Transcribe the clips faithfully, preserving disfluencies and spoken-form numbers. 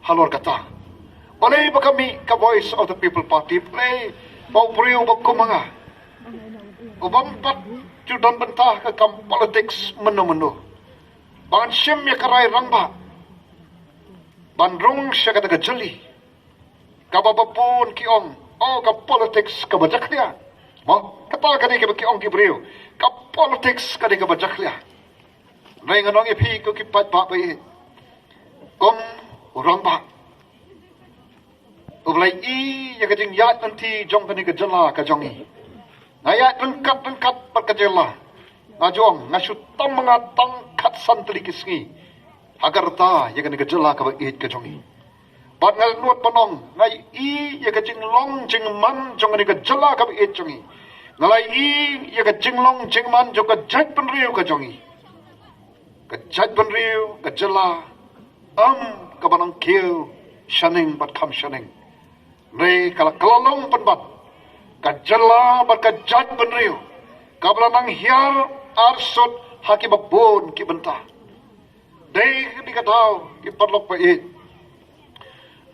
halor kata. Balei ba ka mih ka Voice of the People Party? Balei ba u briew ba kum ma nga, u bym pat ju don bynta ha ka kam politics mynno mynno, ban shim ïa ka rai rangbah, ban rung sha kata ka jylli kaba bun ki ong, oh, ka politics kaba jakhlia. Mo, kata ka dei kaba ki ong ki briew, ka politics ka dei kaba jakhlia. Hynrei ngan ong ïa phi ko ki paidbah ba ïeit, kum u rangbah, u Blei i ïa ka jingïaid lynti jong kane ka jylla ka jong i. Nga ïaid ryngkat ryngkat bad ka jylla. Nga ju ong, nga shu tam ma nga tang khatsan tylli ki sngi ha ka rta ïa kane ka jylla kaba ïeit ka jong i. Bad nga nud ban ong, nga i ïa ka jinglong jingman jong kane ka jylla kaba ïeit jong i. Nga la i ïa ka jinglong jingman jong ka jaitbynriew ka jong i. Ka jaitbynriew, ka jylla, ym kaba nang kiew shaneng bad kham shaneng. Hynrei ka la, ka la long pynban ka jylla bad ka jaitbynriew kaba la nang hiar arsut ha kiba bun ki bynta. Dei kane ka daw, ki paralok ba ïeit,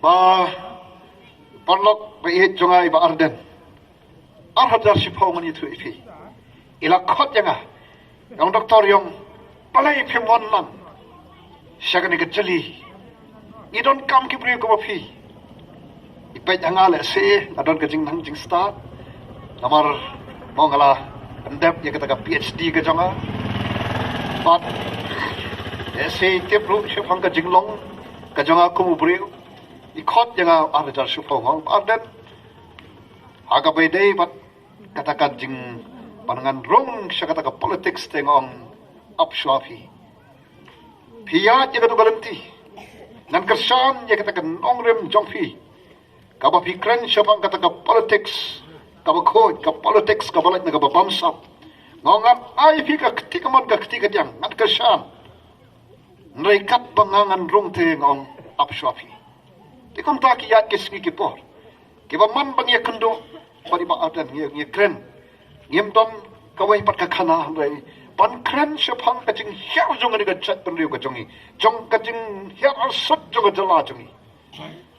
ba, paralok ba ïeit jong nga i Bah Ardent, ar hajar shiphew ngan ïathuh ïa phi. I la khot ïa nga, ïa u doktor, ïa u, balei phim wan lang sha kane ka jylli? Ngi donkam ki briew kum ma phi. I peit ha nga lehse nga don ka jingnang jingstad, namar mo nga la pyndep ïa kata ka PhD ka jong nga. Bad lehse i tip ruh shaphang ka jinglong ka jong nga kum u briew. I khot ïa nga ar hajar shiphew, nga ong, Bah Ardent, ha kaba ïadei bad kata ka jing, ban ngan rung sha kata ka politics te, nga ong, ap shuwa phi. Phi ïaid ïa kata ka lynti, ngan kyrshan ïa kata ka nongrim jong phi kaba phi kren shaphang kata ka politics kaba khuid, ka politics kaba lait na kaba bamsap. Nga ong, ngan ai phi ka kti kamon ka kti kadiang, ngan kyrshan. Hynrei katba nga ngan rung te, nga ong, ap shuwa phi. Te kumta ki ïaid ki sngi ki por, kiba man ba ngi ïakynduh bad i Bah Ardent, ngi, ngi kren. Ngim don kawei pat ka khana hynrei ban kren shaphang ka jinghiar jong kane ka jaitbynriew ka jong ngi, jong ka jinghiar arsut jong ka jylla jong ngi.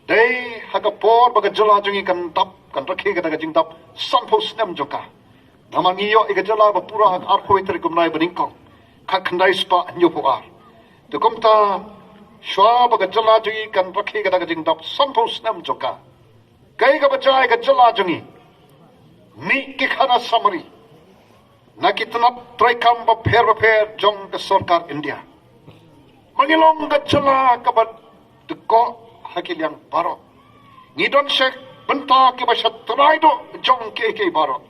Dei ha ka por ba ka jylla jong ngi kan dap, kan rakhe kata ka jingdap sanphew snem jong ka. Namar ngi ïoh ïa ka jylla ba pura ha ka arphew wei tarik u bnai ba nyngkong, khatkhyndai spah hynñiewphew ar. Te kumta, shuwa ba ka jylla jong ngi kan rakhe kata ka jingdap sanphew snem jong ka, kaei kaba jia ïa ka jylla jong ngi? Mih ki khana samari na ki tnat treikam bapher bapher jong ka sorkar India. Ma ngi long ka jylla kaba dkoh ha ki liang baroh. Ngi don sha bynta kiba sha trai duh jong kiei kiei baroh.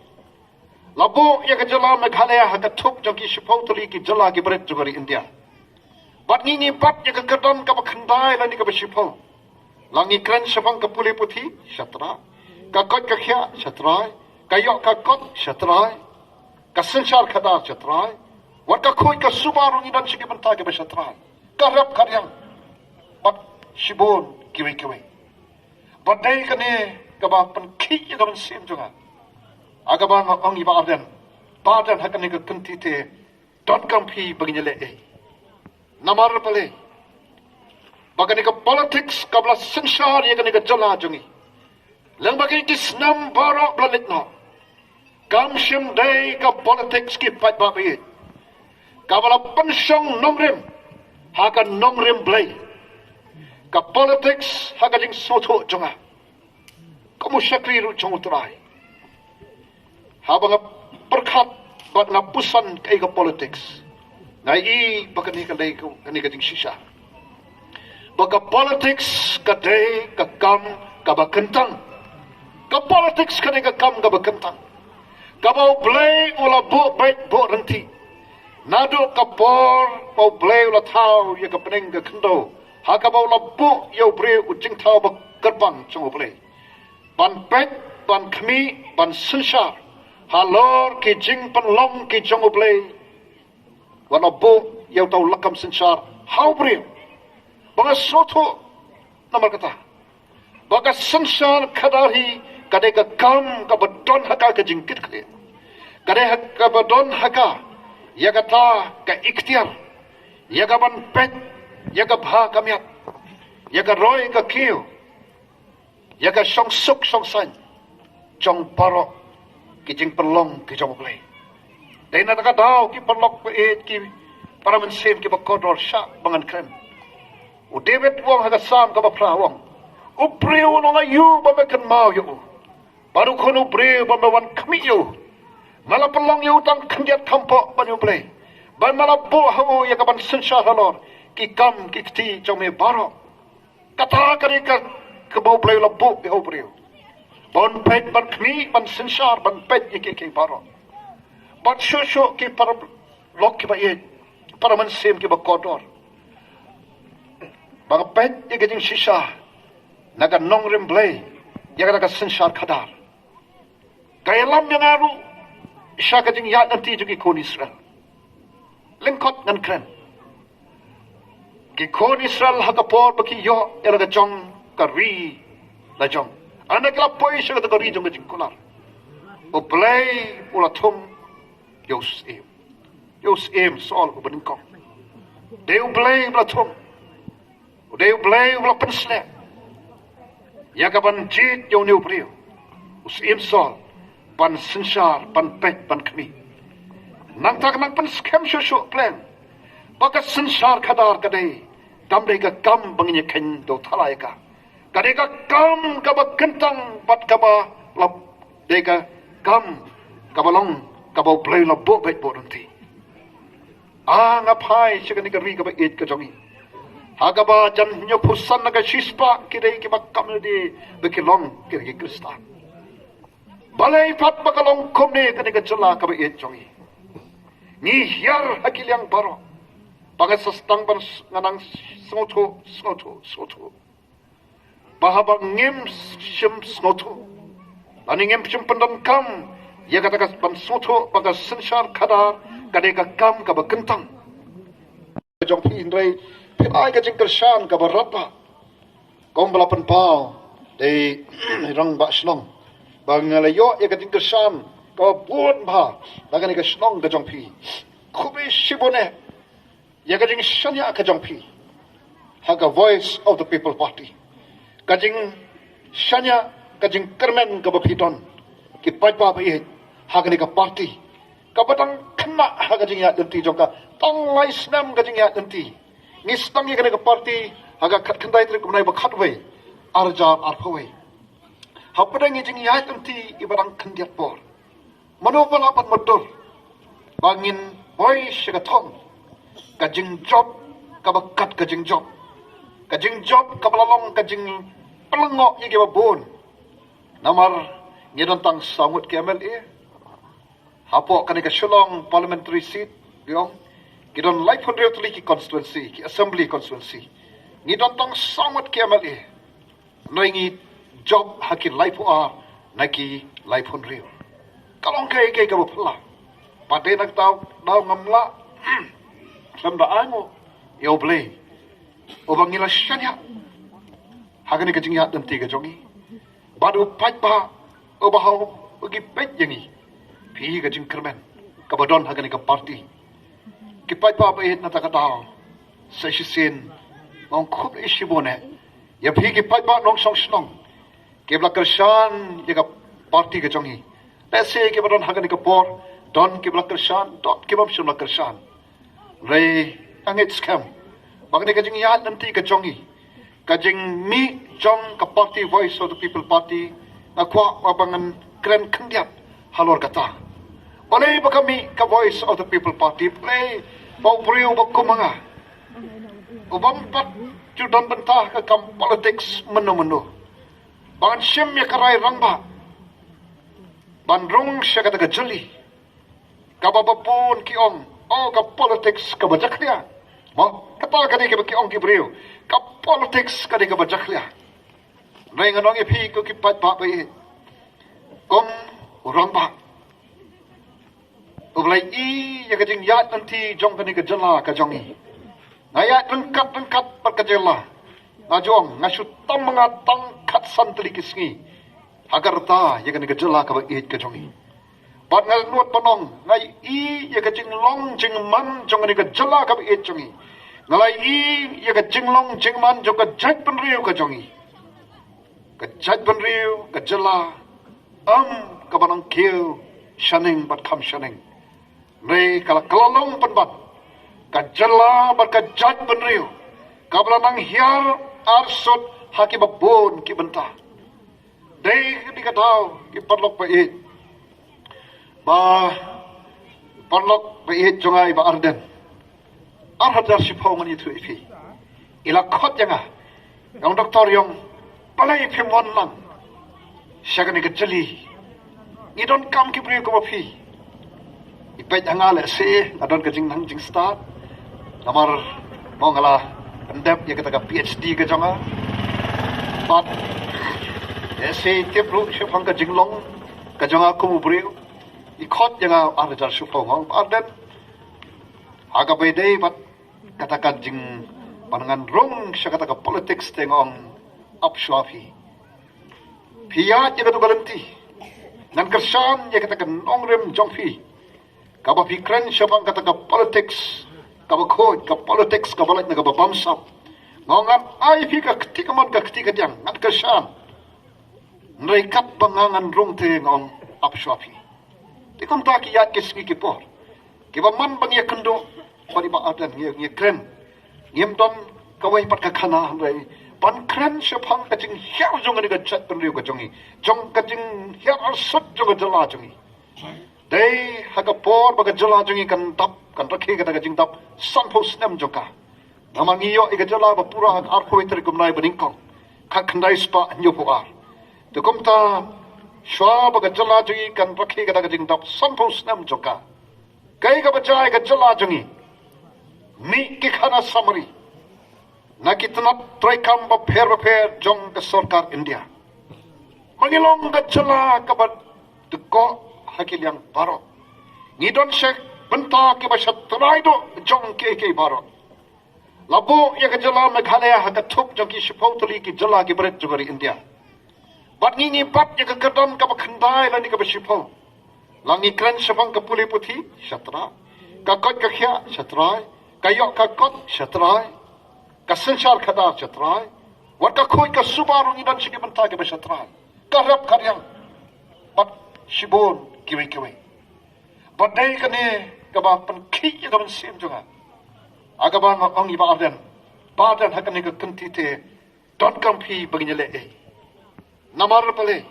La buh ïa ka jylla Meghalaya ha ka thup jong ki shiphew tylli ki jylla kiba rit jong ka ri India. Bad ngi, ngi bat ïa ka kyrdan kaba khyndai lane kaba shiphew. La ngi kren shaphang ka pule puthi, sha trai. Ka koit ka khiah, sha trai. Ka ïoh ka kot, sha trai. Ka synshar khadar, sha trai. Wat ka khuid ka suba ruh ngi don sha ki bynta kiba sha trai. Ka rep ka riang bad shibun kiwei kiwei. Bad dei kane kaba pynkhih ïa ka mynsiem jong nga, ha kaba nga ong ïa i Bah Ardent, Bah Ardent, ha kane ka kynti te donkam phi ba ngin ïaleh ei. Namar balei? Ba kane ka politics kaba la synshar ïa kane ka jylla jong ngi lyngba kine ki snem baroh ba la leit noh, kam shym dei ka politics, ki paidbah ba ïeit, kaba la pynshong nongrim ha ka nongrim Blei. Ka politics ha ka jingsngewthuh jong nga kum u shakri ruh jong U Trai. Haba nga pyrkhat bad nga puson kaei ka politics, nga i ba kane ka dei ka, kane ka jingshisha, ba ka politics ka dei ka kam kaba kyntang. Ka politics ka dei ka kam kaba kyntang, kaba U Blei u la buh beit buh ryntih. Naduh ka por ba U Blei u la thaw ïa ka bneng ka khyndew, ha kaba u la buh ïa u briew, u jingthaw ba kyrpang jong U Blei, ban peit, ban khmih, ban synshar halor ki jingpynlong ki jong U Blei. Wat la buh ïa uta u lakam synshar ha u briew. Ba nga sngewthuh namar kata ba ka synshar khadar hi ka dei ka kam kaba don ha ka ka jingkitkhlieh. Ka dei ha kaba don ha ka ïa kata ka iktiar, ïa ka ban peit ïa ka bha ka miat. ïa ka roi ka kiew, ïa ka shongsuk shongsaiñ jong baroh ki jingpynlong ki jong U Blei. Dei na kata ka daw, ki paralok ba ïeit, ki para mynsiem kiba kordor, shah ba ngan kren. U David u ong ha ka Salm kaba phra, u ong: U briew u long aïu ba me kynmaw ïa u, bad u khun u briew ba me wan khmih ïa u? Me la pynlong ïa u tang khyndiat kham poh ban ïa U Blei, bad me la buh ha u ïa ka ban synshar halor ki kam ki kti jong me baroh. Kata ka dei ka, kaba U Blei u la buh ïa u briew, ban peit, ban khmih, ban synshar, ban peit ïa kiei kiei baroh. Bad shuh shuh, ki paralok kiba ïeit, para mynsiem kiba kordor, ba ka peit ïa ka jingshisha na ka nongrim Blei ïa kata ka synshar khadar, ka ïalam ïa nga ruh sha ka jingïaid lynti jong ki khun Israel. Lyngkot ngan kren. Ki khun Israel ha ka por ba ki ïoh ïa la ka jong ka ri la jong, hynda ki la poi sha kata ka ri jong ka jingkular, U Blei u la thung ïa u syiem, ïa u syiem Saul uba nyngkong. Dei U Blei uba la thung. U dei U Blei uba la pynshlur ïa ka ban jied ïa une u briew, u syiem Saul, ban synshar, ban peit, ban khmih. Nangta ka nang pynskhem shuh shuh pleng ba ka synshar khadar ka dei, kam dei ka kam ba ngin ïa kheiñ dewthala ïa ka. Ka dei ka kam kaba kyntang bad kaba la, dei ka kam kaba long kaba U Blei u la buh beit buh lynti. Ah, nga phai sha kane ka ri kaba ïeit ka jong ngi, ha kaba jan hynñiewphew san na ka shispah ki dei kiba kam lade ba ki long ki, ki Khristan. Balei pat ba ka long kumne kane ka jylla kaba ïeit jong ngi? Ngi hiar ha ki liang baroh. Ba nga sa sdang ban s-, nga nang sngewthuh, sngewthuh, sngewthuh, ba haba ngim shym sngewthuh, lane ngim shym pyndonkam ïa kata ka ban sngewthuh ba ka synshar khadar ka dei ka kam kaba kyntang jong phi, hynrei phi ai ka jingkyrshan kaba radbah. Kumba la pynpaw da i rangbah shnong, ba nga la ïoh ïa ka jingkyrshan kaba bun bha na kane ka shnong ka jong phi. Khublei shibun eh ïa ka jingshaniah ka jong phi ha ka Voice of the People Party. Ka jingshaniah, ka jingkyrmen kaba phi don, ki paidbah ba ïeit, ha kane ka party kaba dang khynnah ha ka jingïaid lynti jong ka. Tang lai snem ka jingïaid lynti. Ngi sdang ïa kane ka party ha ka khatkhyndai tarik u bnai ba khatwei, arhajar arphew wei. Hapdeng ïa ka jingïaid lynti iba dang khyndiat por, mano ba lah ban mutdur ba ngin poi sha ka thong ka jingjop kaba kat ka jingjop, ka jingjop kaba la long ka jingpynlyngngoh ïa kiba bun. Namar ngi don tang saw ngut ki M L A hapoh kane ka Shillong parliamentary seat, ki ong, ki don laiphew hynriew tylli ki constituency, ki assembly constituency. Ngi don tang saw ngut ki M L A. Hynrei ngi jop ha ki laiphew ar na ki laiphew hynriew. Ka long kaei kaei kaba phylla. Bad dei na kata ka daw ngam lah khlem da ainguh ïa U Blei uba ngi la shaniah ha kane ka jingïaid lynti ka jong ngi. Bad u paidbah uba ha u, u ki peit ïa ngi, phi ka jingkyrmen kaba don ha kane ka party. Ki paidbah ba ïeit, na kata ka daw sa shisien nga ong khublei shibun eh ïa phi ki paidbah nongshong shnong kiba la kyrshan ïa ka party ka jong ngi. Lehse kiba don ha kane ka por, don kiba la kyrshan, don kiba ym shym la kyrshan. Hynrei nga ngeit skhem ba kane ka jingïaid lynti ka jong ngi, ka jingmih jong ka party Voice of the People Party, nga kwah ba ngan kren khyndiat halor kata. Balei ba ka mih ka Voice of the People Party? Balei ba u briew uba kum ma nga, u bym pat ju don bynta ha ka kam politics mynno mynno, ba ngan shim ïa ka rai rangbah ban rung sha kata ka jylli kaba ba bun ki ong, oh, ka politics kaba jakhlia. Mo, kata ka dei kaba ki ong ki briew, ka politics ka dei kaba jakhlia. Hynrei ngan ong ïa phi ko ki paidbah ba ïeit, kum u rangbah uba la ïohi ïa ka jingïaid lynti jong kane ka jylla ka jong ngi. Nga ïaid ryngkat ryngkat bad ka jylla. Nga ju ong, nga shu tam ma nga tang khatsan tylli ki sngi ha ka rta ïa kane ka jylla kaba ïeit ka jong ngi. Bad nga nud ban ong, nga ïohi ïa ka jinglong jingman jong kane ka jylla kaba ïeit jong ngi. Nga la ïohi ïa ka jinglong jingman jong ka jaitbynriew ka jong ngi. Ka jaitbynriew, ka jylla, ym kaba nang kiew shaneng bad kham shaneng. Hynrei ka la kylla long pynban ka jylla bad ka jaitbynriew kaba la nang hiar arsut ha kiba bun ki bynta. Dei kane ka daw, ki paralok ba ïeit, ba paralok ba ïeit jong nga i Bah Ardent, ar hajar shiphew ngan ïathuh ïa phi. I la khot ïa nga, i ong, Doktor, i ong, balei phim wan lang sha kane ka jylli? Ngi donkam ki briew kum phi. I peit ha nga lehse nga don ka jingnang jingstad, namar mo nga la pyndep ïa kata ka PhD ka jong nga. Bad lehse i tip ruh shaphang ka jinglong ka jong nga kum u briew. I khot ïa nga ar hajar shiphew, nga ong, Bah Ardent, ha kaba ïadei bad kata ka jing, ban ngan rung sha kata ka politics te, nga ong, ap shuwa phi. Phi ïaid ïa kata ka lynti. Ngan kyrshan ïa kata ka nongrim jong phi kaba phi kren shaphang kata ka politics kaba khuid, ka politics kaba lait na kaba bamsap. Nga ong, ngan ai phi ka kti kamon ka kti kadiang, ngan kyrshan. Hynrei katba nga ngan rung te, nga ong, ap shuwa phi. Te kumta ki ïaid ki sngi ki por, kiba man ba ngi ïakynduh bad i Bah Ardent, ngi, ngi kren. Ngim don kawei pat ka khana hynrei ban kren shaphang ka jinghiar jong kane ka jaitbynriew ka jong ngi, jong ka jinghiar arsut jong ka jylla jong ngi. Dei ha ka por ba ka jylla jong ngi kan dap, kan rakhe kata ka jingdap sanphew snem jong ka. Namar ngi ïoh ïa ka jylla ba pura ha ka arphew tarik u bnai ba nyngkong, khatkhyndai spah hynñiewphew ar. Te kumta, shuwa ba ka jylla jong ngi kan rakhe kata ka jingdap sanphew snem jong ka, kaei kaba jia ïa ka jylla jong ngi? Mih ki khana samari na ki tnat treikam bapher bapher jong ka sorkar India. Ma ngi long ka jylla kaba dkoh ha ki liang baroh. Ngi don sha bynta kiba sha trai duh jong kiei kiei baroh. La buh ïa ka jylla Meghalaya ha ka thup jong ki shiphew tylli ki jylla ki barit jong ka ri India. Bad ngi, ngi bat ïa ka kyrdan kaba khyndai lane kaba shiphew. La ngi kren shaphang ka pule puthi, sha trai. Ka koit ka khiah, sha trai. Ka ïoh ka kot, sha trai. Ka synshar khadar, sha trai. Wat ka khuid ka suba ruh ngi don sha ki bynta kiba sha trai. Ka rep ka riang bad shibun kiwei kiwei. Bad dei kane kaba pynkhih ïa ka mynsiem jong nga, ha kaba nga ong, i Bah Ardent, Bah Ardent, ha kane ka kynti te donkam phi ba ngin ïaleh ei. Namar balei?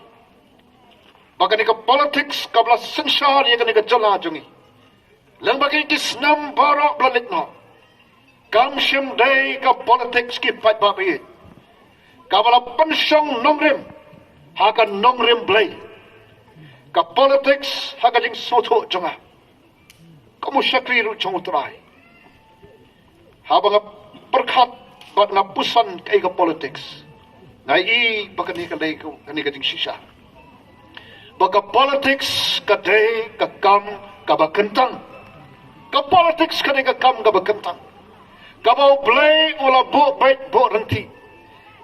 Ba kane ka politics kaba la synshar ïa kane ka jylla jong ngi lyngba ki snem baroh ba la leit noh, kam shym dei ka politics, ki paidbah ba ïeit, kaba la pynshong nongrim ha ka nongrim Blei. Ka politics ha ka jingsngewthuh jong nga kum u shakri ruh jong U Trai, haba nga pyrkhat bad nga puson kaei ka politics, nga i ba kane ka dei ka, kane ka jingshisha, ba ka politics ka dei ka kam kaba kyntang. Ka politics ka dei ka kam kaba kyntang, kaba U Blei u la buh beit buh ryntih.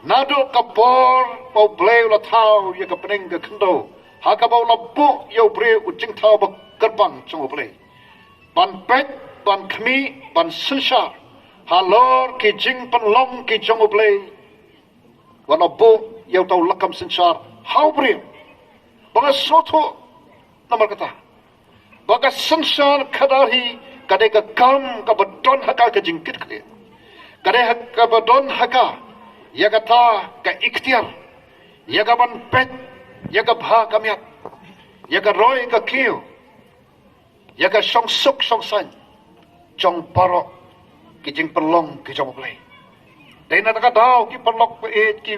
Naduh ka por ba U Blei u la thaw ïa ka bneng ka khyndew, ha kaba u la buh ïa u briew u jingthaw ba kyrpang jong U Blei, ban peit, ban khmih, ban synshar halor ki jingpynlong ki jong U Blei. Wat la buh ïa uta u lakam synshar ha u briew. Ba nga sngewthuh namar kata ba ka synshar khadar hi ka dei ka kam kaba don ha ka, ka jingkitkhlieh. Ka dei ha, kaba don ha ka ïa kata ka iktiar, ïa ka ban peit ïa ka bha ka miat, ïa ka roi ka kiew, ïa ka shongsuk shongsaiñ jong baroh ki jingpynlong ki jong U Blei. Dei na kata ka daw, ki paralok ba ïeit, ki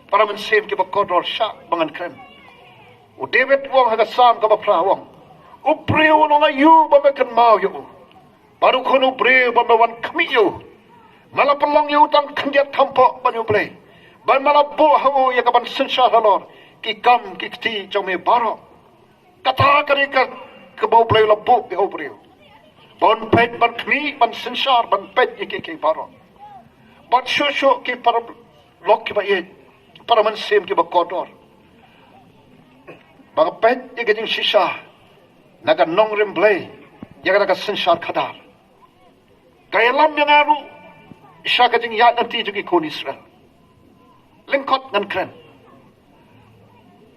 para mynsiem kiba kordor, shah ba ngan kren. U David u ong ha ka Salm kaba phra, u ong, u briew u long aïu ba me kynmaw ïa u, bad u khun u briew ba me wan khmih ïa u? Me la pynlong ïa u tang khyndiat kham poh ban ïa U Blei, bad me la buh ha u ïa ka ban synshar halor ki kam ki kti jong me baroh. Kata ka dei ka, kaba U Blei u la buh ïa u briew, ban peit, ban khmih, ban synshar, ban peit ïa kiei kiei baroh. Bad shuh shuh, ki paralok kiba ïeit, para mynsiem kiba kordor, ba nga peit ïa ka jingshisha na ka nongrim Blei, ïa kata ka synshar khadar, ka ïalam ïa nga ruh sha ka jingïaid lynti jong ki khun Israel. Lyngkot ngan kren.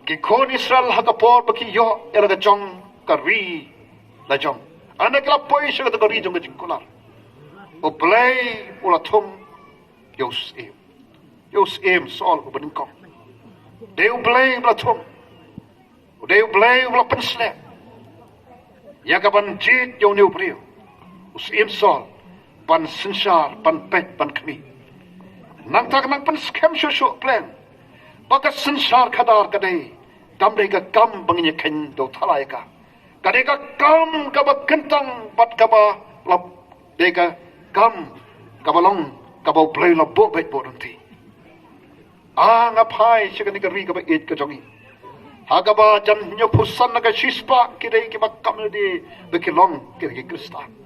Ki khun Israel ha ka por ba ki ïoh ïa la ka jong ka ri la jong. Hynda ki la poi sha ka ri jong ka jingkular, U Blei u la thung ïa u syiem. Ïa u syiem Saul uba nyngkong. Dei U Blei uba la thung. U dei U Blei uba la pynshlur ïa ka ban jied ïa une u briew, u syiem Saul, ban synshar, ban peit, ban khmih. Nangta ka nang pynskhem shuh shuh pleng ba ka synshar khadar ka dei, kam dei ka kam ba ngin ïa kheiñ da u thala ïa ka. Ka dei ka kam kaba kyntang bad kaba la, dei ka kam kaba long kaba U Blei la buh beit buh lynti. A nga phai sha kane ka ri kaba ïeit ka jong ngi, ha kaba jan hynñiewphew san na ka shispah ki dei kiba kam lade ba ki long ki, ki Khristan.